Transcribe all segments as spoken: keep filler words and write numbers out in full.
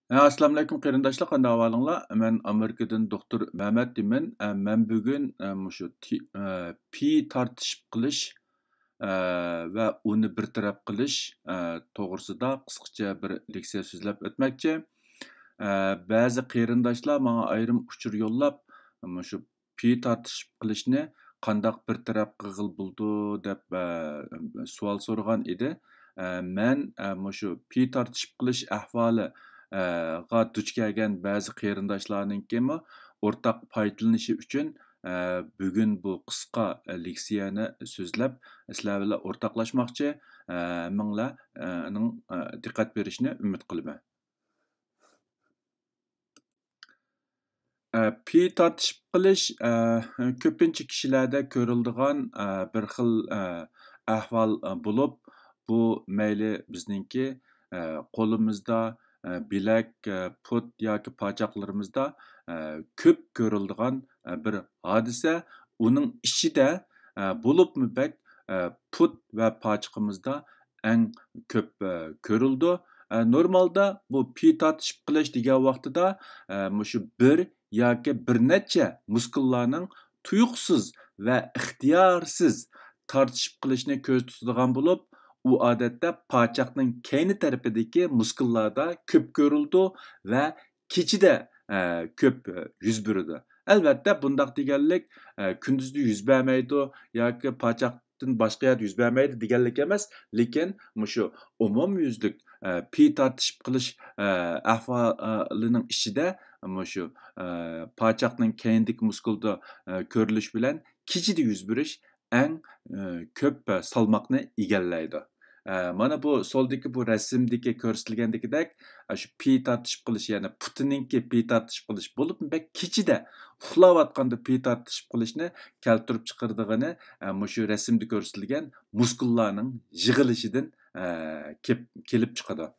ھە، ئەسسالامۇئەلەيكۇم قېرىنداشلار، قانداق ئەھۋالىڭلار؟ مەن ئامېرىكىدىن دوختۇر مەمەت دېمەن. ئە، مەن بۈگۈن، ئە، مۇشۇ تى-، ئە، پى تارتىشىپ قىلىش، ئە، ۋە ئۇنى بىر تەرەپ قىلىش، ئە، توغرىسىدا قىسقىچە بىر لېكسىيە سۆزلەپ ئۆتمەكچى. ئە، بەزى قېرىنداشلار ماڭا ئايرىم ئۇچۇر يوللاپ، مۇشۇ پى تارتىشىپ قىلىشنى قانداق بىر تەرەپ قىلغىلى بولىدۇ دەپ، ئە، سوئال سورىغان ئىدى. ئە، مەن، ئە، مۇشۇ پى تارتىشىپ قىلىش ئەھۋالى، ئە، غا دۇچ كەلگەن بەزى قېرىنداشلارنىڭكىمۇ ئورتاق پايدىلىنىشى ئۈچۈن، ئە، بۈگۈن بۇ قىسقا، ئە، لېكسىيەنى سۆزلەپ، سىلەر بىلەن ئورتاقلاشماقچى. ئە، ھەممىڭلار، ئە، نىڭ، ئە، دىققەت بېرىشنى ئۈمىد قىلىمەن. ئە، پى تارتىشىپ قېلىش، ئە، كۆپىنچە كىشىلەردە كۆرۈلىدىغان، ئە، بىر خىل، ئە، ئەھۋال، ئە، بولۇپ، بۇ مەيلى بىزنىڭكى، ئە، قولىمىزدا، ئە، بىلەك، ئە، پۇت ياكى پاچاقلىرىمىزدا، ئە، كۆپ كۆرۈلىدىغان، ئە، بىر ھادىسە. ئۇنىڭ ئىچىدە، ئە، بولۇپمۇ بەك، ئە، پۇت ۋە پاچىقىمىزدا ئەڭ كۆپ، ئە، كۆرۈلىدۇ. ئە، نورمالدا بۇ پى تارتىشىپ قېلىش دېگەن ۋاقتىدا، ئە، مۇشۇ بىر ياكى بىر نەچچە مۇسكۇللارنىڭ تۇيۇقسىز ۋە ئىختىيارسىز تارتىشىپ قېلىشنى كۆزدە تۇتىدىغان بولۇپ، ئۇ ئادەتتە پاچاقنىڭ كەينى تەرىپىدىكى مۇسكۇللاردا كۆپ كۆرۈلىدۇ ۋە كېچىدە، ئە، كۆپ، ئە، يۈز بېرىدۇ. ئەلۋەتتە، بۇنداق دېگەنلىك، ئە، كۈندۈزدە يۈز بەرمەيدۇ ياكى پاچاقتىن باشقا يەردە يۈز بەرمەيدۇ دېگەنلىك ئەمەس، لېكىن مۇشۇ ئومۇميۈزلۈك، ئە، پى تارتىشىپ قېلىش، ئە، ئەھۋالىنىڭ ئىچىدە مۇشۇ، ئە، پاچاقنىڭ كەينىدىكى مۇسكۇلدا، ئە، كۆرۈلۈش بىلەن كېچىدە يۈز بېرىش ئەڭ، ئە، كۆپ، ئە، سالماقنى ئىگىلەيدۇ. ئە، مانا بۇ سولدىكى بۇ رەسىمدىكى كۆرسىتىلگەندىكىدەك، ئە، شۇ پى تارتىشىپ قېلىش، يەنى پۇتىنىڭكى پى تارتىشىپ قېلىش بولۇپمۇ بەك كېچىدە ئۇخلاۋاتقاندا پى تارتىشىپ قېلىشنى كەلتۈرۈپ چىقىرىدىغىنى، ئە، مۇشۇ رەسىمدە كۆرسىتىلگەن مۇسكۇللارنىڭ يىغىلىشىدىن، ئە، كېپ-، كېلىپ چىقىدۇ.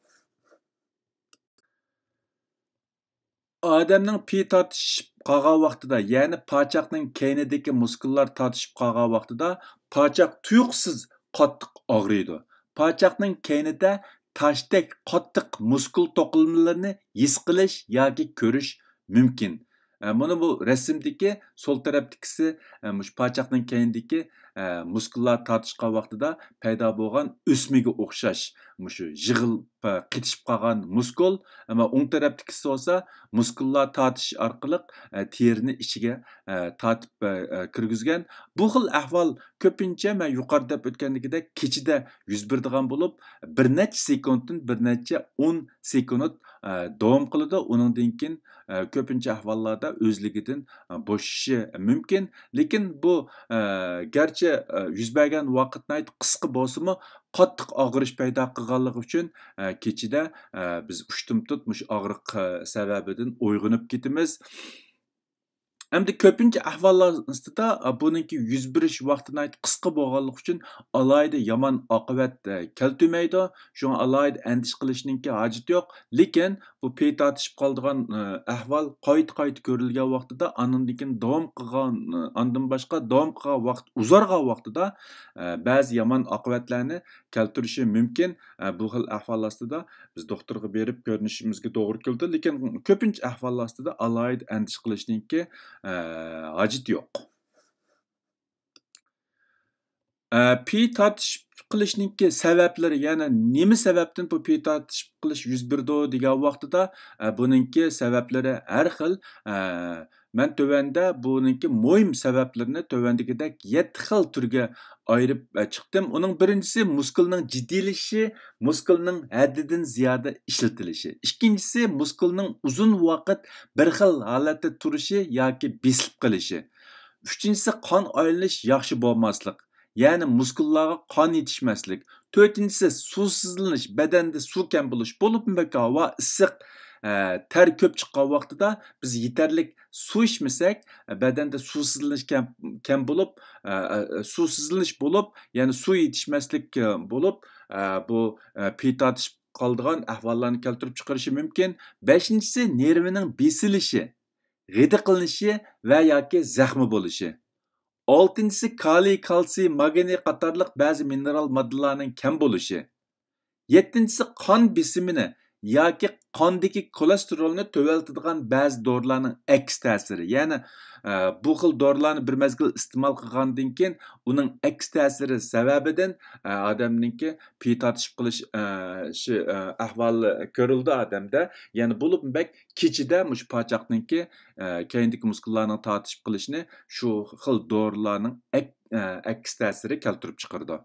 ئادەمنىڭ پېيى تارتىشىپ قالغان ۋاقتىدا، يەنى پاچاقنىڭ كەينىدىكى مۇسكۇللار تارتىشىپ قالغان ۋاقتىدا، پاچاق تۇيۇقسىز قاتتىق ئاغرىيدۇ. پاچاقنىڭ كەينىدە تاشتەك قاتتىق مۇسكۇل توقۇلمىلىرىنى ھېس قىلىش ياكى كۆرۈش مۇمكىن. ئە، مانا بۇ رەسىمدىكى سول تەرەپتىكىسى، ئە، مۇشۇ پاچاقنىڭ كەينىدىكى، ئە، مۇسكۇللار تارتىشقان ۋاقتىدا پەيدا بولغان ئۆسمىگە ئوخشاش مۇشۇ يىغىلىپ، ئە، قېتىشىپ قالغان مۇسكۇل. ئەمما ئوڭ تەرەپتىكىسى بولسا مۇسكۇللار تارتىش ئارقىلىق، ئە، تېرىنى ئىچىگە، ئە، تارتىپ، ئە، ئە، كىرگۈزگەن. بۇ خىل ئەھۋال كۆپىنچە مەن يۇقىرىدا دەپ ئۆتكەندىكىدەك كېچىدە يۈز بېرىدىغان بولۇپ، بىر نەچچە سېكۇنتتىن بىر نەچچە ئون سېكۇنت، ئە، داۋام قىلىدۇ. ئۇنىڭدىن كېيىن، ئە، كۆپىنچە ئەھۋاللاردا ئۆزلۈكىدىن، ئە، بوشىشى مۇمكىن. لېكىن بۇ، ئە، گەرچە، ئە، يۈز بەرگەن ۋاقىت ناھايىتى قىسقا بولسىمۇ، قاتتىق ئاغرىش پەيدا قىلغانلىقى ئۈچۈن، ئە، كېچىدە، ئە، بىز ئۇشتۇمتۇت مۇشۇ ئاغرىق، ئە، سەۋەبىدىن ئويغىنىپ كېتىمىز. ئەمدى كۆپىنچە ئەھۋاللار ئاستىدا، ئە، بۇنىڭكى يۈز بېرىش ۋاقتى ناھايىتى قىسقا بولغانلىقى ئۈچۈن ئالاھىدە يامان ئاقىۋەت، ئە، كەلتۈرمەيدۇ. شۇڭا ئالاھىدە ئەندىشە قىلىشنىڭكى ھاجىتى يوق. لېكىن بۇ پېيى تارتىشىپ قالىدىغان، ئە، ئەھۋال قايتا-قايتا كۆرۈلگەن ۋاقتىدا، ئاندىن كېيىن داۋام قىلغان، ئە، ئاندىن باشقا داۋام قىلغان ۋاقىت ئۇزارغان ۋاقتىدا، ئە، بەزى يامان ئاقىۋەتلەرنى كەلتۈرۈشى مۇمكىن. ئە، بۇ خىل ئەھۋال ئاستىدا بىز دوختۇرغا بېرىپ كۆرۈنۈشىمىزگە توغرا كېلىدۇ، لېكىن كۆپىنچە ئەھۋال ئاستىدا ئالاھىدە ئەندىشە قىلىشنىڭكى، ئە، ھاجىتى يوق. ئە، پېيى تارتىشىپ قېلىشنىڭكى سەۋەبلىرى، يەنى نېمە سەۋەبتىن بۇ پېيى تارتىشىپ قېلىش يۈز بېرىدۇ دېگەن ۋاقتىدا، ئە، بۇنىڭكى سەۋەبلىرى ھەر خىل. ئە، مەن تۆۋەندە بۇنىڭكى مۇھىم سەۋەبلىرىنى تۆۋەندىكىدەك يەتتە خىل تۈرگە ئايرىپ، ئە، چىقتىم. ئۇنىڭ بىرىنچىسى مۇسكۇلنىڭ جىددىيلىشىشى، مۇسكۇلنىڭ ھەددىدىن زىيادە ئىشلىتىلىشى. ئىككىنچىسى مۇسكۇلنىڭ ئۇزۇن ۋاقىت بىر خىل ھالەتتە تۇرۇشى ياكى بېسىلىپ قېلىشى. ئۈچىنچىسى قان ئايلىنىش ياخشى بولماسلىق، يەنى مۇسكۇللارغا قان يېتىشمەسلىك. تۆتىنچىسى سۇسىزلىنىش، بەدەندە سۇ كەم بولۇش، بولۇپمۇ بەك ھاۋا ئىسسىق، ئە، تەر كۆپ چىققان ۋاقتىدا بىز يېتەرلىك سۇ ئىچمىسەك، بەدەندە سۇسىزلىنىش كەم، كەم بولۇپ، ئە، ئە، سۇسىزلىنىش بولۇپ، يەنى سۇ يېتىشمەسلىك، ئە، بولۇپ، ئە، بۇ، ئە، پېيى تارتىشىپ قالىدىغان ئەھۋاللارنى كەلتۈرۈپ چىقىرىشى مۇمكىن. بەشىنچىسى نېرۋىنىڭ بېسىلىشى، غىدىقلىنىشى ۋە ياكى زەخمە بولۇشى. ئالتىنچىسى كالىي، كالتسىي، ماگنىي قاتارلىق بەزى مىنېرال ماددىلارنىڭ كەم بولۇشى. يەتتىنچىسى قان بېسىمىنى، ياكى قاندىكى كولېستېرولنى تۆۋەنلىتىدىغان بەزى دورىلارنىڭ ئەكس تەسىرى. يەنى، ئە، بۇ خىل دورىلارنى بىر مەزگىل ئىستېمال قىلغاندىن كېيىن، ئۇنىڭ ئەكس تەسىرى سەۋەبىدىن، ئە، ئادەمنىڭكى پېيى تارتىشىپ قېلىش، ئە، شى-، ئە، ئەھۋالى كۆرۈلىدۇ ئادەمدە. يەنى بولۇپمۇ بەك كېچىدە مۇشۇ پاچاقنىڭكى، ئە، كەينىدىكى مۇسكۇللارنىڭ تارتىشىپ قېلىشىنى شۇ خىل دورىلارنىڭ ئەك-، ئە، ئەكس تەسىرى كەلتۈرۈپ چىقىرىدۇ.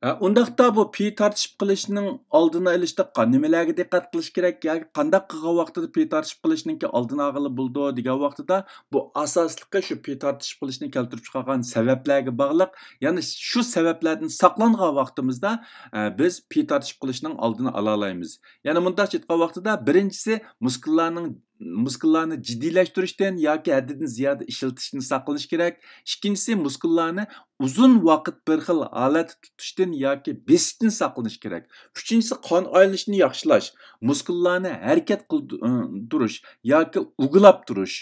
ھە، ئۇنداقتا بۇ پېيى تارتىشىپ قېلىشنىڭ ئالدىنى ئېلىشتا قا-، نېمىلەرگە دىققەت قىلىش كېرەك ياكى قانداق قىلغان ۋاقتىدا پېيى تارتىشىپ قېلىشنىڭكى ئالدىنى ئالغىلى بولىدۇ دېگەن ۋاقتىدا، بۇ ئاساسلىقى شۇ پېيى تارتىشىپ قېلىشنى كەلتۈرۈپ چىقارغان سەۋەبلەرگە باغلىق. يەنى شۇ سەۋەبلەردىن ساقلانغان ۋاقتىمىزدا، ئە، بىز پېيى تارتىشىپ قېلىشنىڭ ئالدىنى ئالالايمىز. يەنى مۇنداقچە ئېيتقان ۋاقتىدا، بىرىنچىسى، مۇسكۇللارنىڭ مۇسكۇللارنى جىددىيلەشتۈرۈشتىن ياكى ھەددىدىن زىيادە ئىشلىتىشتىن ساقلىنىش كېرەك. ئىككىنچىسى، مۇسكۇللارنى ئۇزۇن ۋاقىت بىر خىل ھالەتتە تۇتۇشتىن ياكى بېسىشتىن ساقلىنىش كېرەك. ئۈچىنچىسى، قان ئايلىنىشنى ياخشىلاش، مۇسكۇللارنى ھەرىكەت قىلدۇرۇش ياكى ئۇگىلاپ تۇرۇش.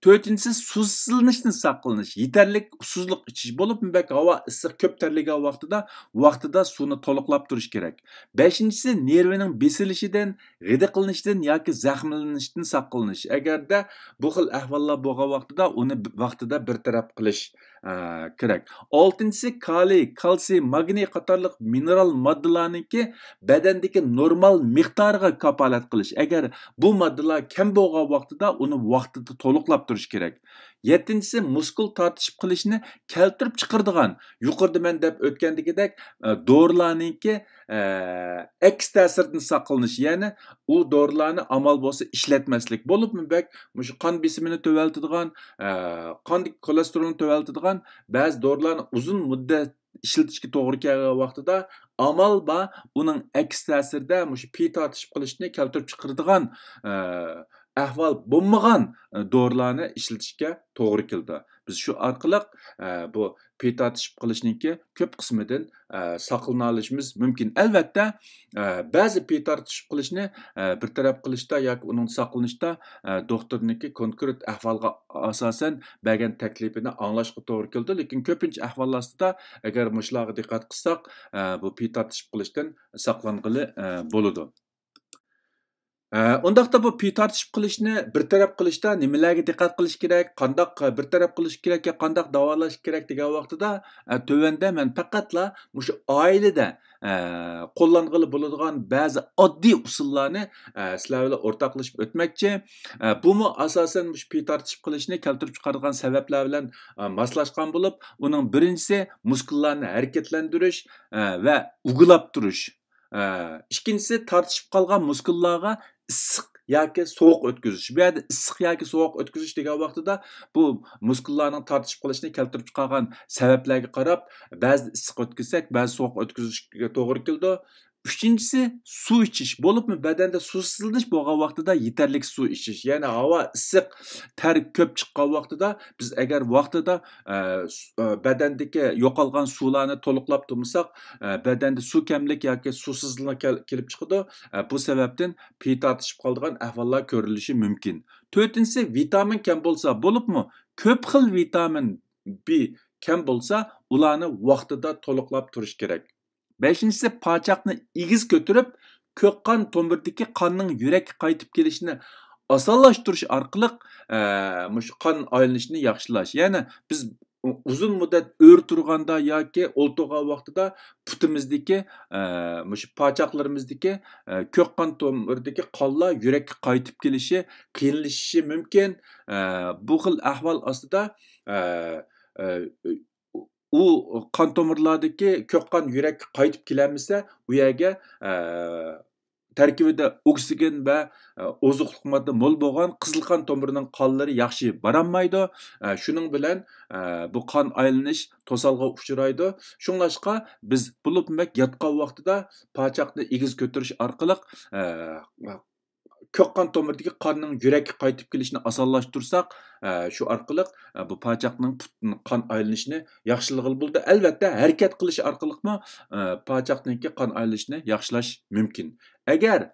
تۆتىنچىسى، سۇسىزلىنىشتىن ساقلىنىش، يېتەرلىك سۇسلۇق ئىچىش، بولۇپمۇ بەك ھاۋا ئىسسىق، كۆپ تەرلىگەن ۋاقتىدا، ۋاقتىدا سۇنى تولۇقلاپ تۇرۇش كېرەك. بەشىنچىسى، نېرۋىنىڭ بېسىلىشىدىن، غىدىقلىنىشتىن ياكى زەخىملىنىشتىن ساقلىنىش. ئەگەردە بۇ خىل ئەھۋاللار بولغان ۋاقتىدا ئۇنى ب-، ۋاقتىدا بىر تەرەپ قىلىش، ئە، كېرەك. ئالتىنچىسى، كالىي، كالتسىي، ماگنىي قاتارلىق مىنېرال ماددىلارنىڭكى بەدەندىكى نورمال مىقدارىغا كاپالەت قىلىش. ئەگەر بۇ ماددىلار كەم بولغان ۋاقتىدا ئۇنى ۋاقتىدا تولۇقلاپ تۇرۇش كېرەك. يەتتىنچىسى، مۇسكۇل تارتىشىپ قېلىشنى كەلتۈرۈپ چىقىرىدىغان، يۇقىرىدا مەن دەپ ئۆتكەندىكىدەك، ئە، دورىلارنىڭكى، ئە، ئەكس تەسىرىدىن ساقلىنىش، يەنى ئۇ دورىلارنى ئامال بولسا ئىشلەتمەسلىك. بولۇپمۇ بەك مۇشۇ قان بېسىمىنى تۆۋەنلىتىدىغان، ئە، قاندىكى كولېستېرولنى تۆۋەنلىتىدىغان بەزى دورىلارنى ئۇزۇن مۇددەت ئىشلىتىشكە توغرا كەلگەن ۋاقتىدا ئامال بار ئۇنىڭ ئەكس تەسىرىدە مۇشۇ پېيى تارتىشىپ قېلىشنى كەلتۈرۈپ چىقىرىدىغان، ئە، ئەھۋال بولمىغان، ئە، دورىلارنى ئىشلىتىشكە توغرا كېلىدۇ. بىز شۇ ئارقىلىق، ئە، بۇ پېيى تارتىشىپ قېلىشنىڭكى كۆپ قىسمىدىن، ئە، ساقلىنالىشىمىز مۇمكىن. ئەلۋەتتە، ئە، بەزى پېيى تارتىشىپ قېلىشنى، ئە، بىر تەرەپ قىلىشتا ياكى ئۇنىڭ ساقلىنىشتا، ئە، دوختۇرنىڭكى كونكرېت ئەھۋالغا ئاساسەن بەرگەن تەكلىپىنى ئاڭلاشقا توغرا كېلىدۇ. لېكىن كۆپىنچە ئەھۋال ئاستىدا، ئەگەر مۇشۇلارغا دىققەت قىلساق، ئە، بۇ پېيى تارتىشىپ قېلىشتىن ساقلانغىلى، ئە، بولىدۇ. ئە، ئۇنداقتا بۇ پېيى تارتىشىپ قېلىشنى بىر تەرەپ قىلىشتا نېمىلەرگە دىققەت قىلىش كېرەك، قانداق بىر تەرەپ قىلىش كېرەك يا قانداق داۋالاش كېرەك دېگەن ۋاقتىدا، ئە، تۆۋەندە مەن پەقەتلا مۇشۇ ئائىلىدە، ئە، قوللانغىلى بولىدىغان بەزى ئاددىي ئۇسۇللارنى، ئە، سىلەر بىلەن ئورتاقلىشىپ ئۆتمەكچى. ئە، بۇمۇ ئاساسەن مۇشۇ پېيى تارتىشىپ قېلىشنى كەلتۈرۈپ چىقارغان سەۋەبلەر بىلەن، ئە، ماسلاشقان بولۇپ، ئۇنىڭ بىرىنچىسى مۇسكۇللارنى ھەرىكەتلەندۈرۈش، ئە، ۋە ئۇگىلاپ تۇرۇش. ئىككىنچىسى، تارتىشىپ قالغان مۇسكۇللارغا ئىسسىق ياكى سوغۇق ئۆتكۈزۈش. بۇ يەردە ئىسسىق ياكى سوغۇق ئۆتكۈزۈش دېگەن ۋاقتىدا، بۇ مۇسكۇللارنىڭ تارتىشىپ قېلىشىنى كەلتۈرۈپ چىقارغان سەۋەبلەرگە قاراپ، بەزىدە ئىسسىق ئۆتكۈزسەك، بەزىدە سوغۇق ئۆتكۈزۈشكە توغرا كېلىدۇ. ئۈچىنچىسى، سۇ ئىچىش. بولۇپمۇ بەدەندە سۇسىزلىنىش بولغان ۋاقتىدا يېتەرلىك سۇ ئىچىش. يەنى ھاۋا ئىسسىق، تەر كۆپ چىققان ۋاقتىدا بىز ئەگەر ۋاقتىدا ئە، س-، ئە، بەدەندىكى يوقالغان سۇلارنى تولۇقلاپ تۇرمىساق، ئە، بەدەندە سۇ كەملىك ياكى سۇسىزلىق كەل-، كېلىپ چىقىدۇ. ئە، بۇ سەۋەبتىن پېيى تارتىشىپ قالىدىغان ئەھۋاللار كۆرۈلۈشى مۇمكىن. تۆتىنچىسى، ۋىتامىن كەم بولسا، بولۇپمۇ كۆپ خىل ۋىتامىن بى كەم بولسا، ئۇلارنى ۋاقتىدا تولۇقلاپ تۇرۇش كېرەك. بەشىنچىسى، پاچاقنى ئېگىز كۆتۈرۈپ، كۆك قان تومۇرىدىكى قاننىڭ يۈرەككە قايتىپ كېلىشىنى ئاسانلاشتۇرۇش ئارقىلىق، ئە، مۇشۇ قان ئايلىنىشنى ياخشىلاش. يەنى بىز ئۇ-، ئۇزۇن مۇددەت ئۆرە تۇرغاندا ياكى ئولتۇرغان ۋاقتىدا پۇتىمىزدىكى، ئە، مۇشۇ پاچاقلىرىمىزدىكى، ئە، كۆك قان تومۇرىدىكى قانلار يۈرەككە قايتىپ كېلىشى قىيىنلىشىشى مۇمكىن. ئە، بۇ خىل ئەھۋال ئاستىدا، ئە، ئە، ئۇ قان تومۇرلاردىكى كۆك قان يۈرەككە قايتىپ كېلەلمىسە، ئۇ يەرگە، ئە، تەركىبىدە ئوكسىگېن ۋە، ئە، ئوزۇقلۇق ماددا مول بولغان قىزىل قان تومۇرىنىڭ قانلىرى ياخشى بارالمايدۇ. ئە، شۇنىڭ بىلەن، ئە، بۇ قان ئايلىنىش توسالغۇغا ئۇچرايدۇ. شۇڭلاشقا بىز بولۇپمۇ بەك ياتقان ۋاقتىدا پاچاقنى ئېگىز كۆتۈرۈش ئارقىلىق، ئە، كۆك قان تومۇرىدىكى قاننىڭ يۈرەككە قايتىپ كېلىشىنى ئاسانلاشتۇرساق، ئە، شۇ ئارقىلىق، ئە، بۇ پاچاقنىڭ پۇت-، قان ئايلىنىشىنى ياخشىلىغىلى بولىدۇ. ئەلۋەتتە، ھەرىكەت قىلىش ئارقىلىقمۇ، ئە، پاچاقنىڭكى قان ئايلىنىشىنى ياخشىلاش مۇمكىن. ئەگەر،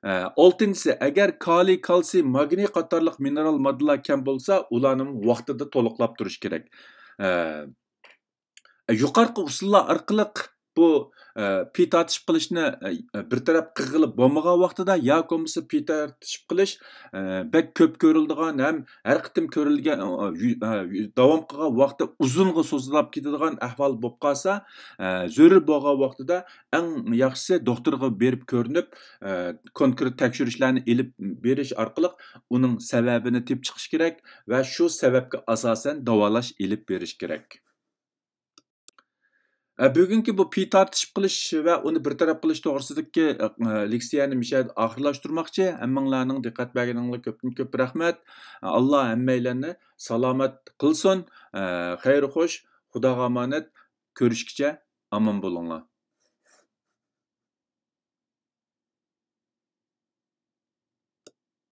ئە، ئالتىنچىسى، ئەگەر كالىي، كالتسىي، ماگنىي قاتارلىق مىنېرال ماددىلار كەم بولسا، ئۇلارنىمۇ ۋاقتىدا تولۇقلاپ تۇرۇش كېرەك. ئە، يۇقىرىقى ئۇسۇللار ئارقىلىق بۇ، ئە، پىي تارتىشىپ قېلىشنى، ئە، بىر تەرەپ قىلغىلى بولمىغان ۋاقتىدا ياكى بولمىسا پىي تارتىشىپ قېلىش، ئە، بەك كۆپ كۆرۈلىدىغان ھەم ھەر قېتىم كۆرۈلگەن، ئە، يۈ-، ئە، يۈ-، داۋام قىلغان ۋاقتى ئۇزۇنغا سوزۇلۇپ كېتىدىغان ئەھۋال بولۇپ قالسا، ئە، زۆرۈر بولغان ۋاقتىدا ئەڭ ياخشىسى دوختۇرغا بېرىپ كۆرۈنۈپ، ئە، كونكرېت تەكشۈرۈشلەرنى ئېلىپ بېرىش ئارقىلىق ئۇنىڭ سەۋەبىنى تېپىپ چىقىش كېرەك ۋە شۇ سەۋەبكە ئاساسەن داۋالاش ئېلىپ بېرىش كېرەك. ئە، بۈگۈنكى بۇ پىي تارتىشىپ قېلىش ۋە ئۇنى بىر تەرەپ قىلىش توغرىسىدىكى، ئە، لېكسىيەنى مۇشۇ يەردە ئاخىرلاشتۇرماقچى. ھەممىڭلارنىڭ دىققەت بەرگىنىڭلارغا كۆپتىن كۆپ رەھمەت. ئاللا ھەممەيلەننى سالامەت قىلسۇن. ئە، خەير خوش، خۇداغا ئامانەت، كۆرۈشكىچە ئامان بولۇڭلار.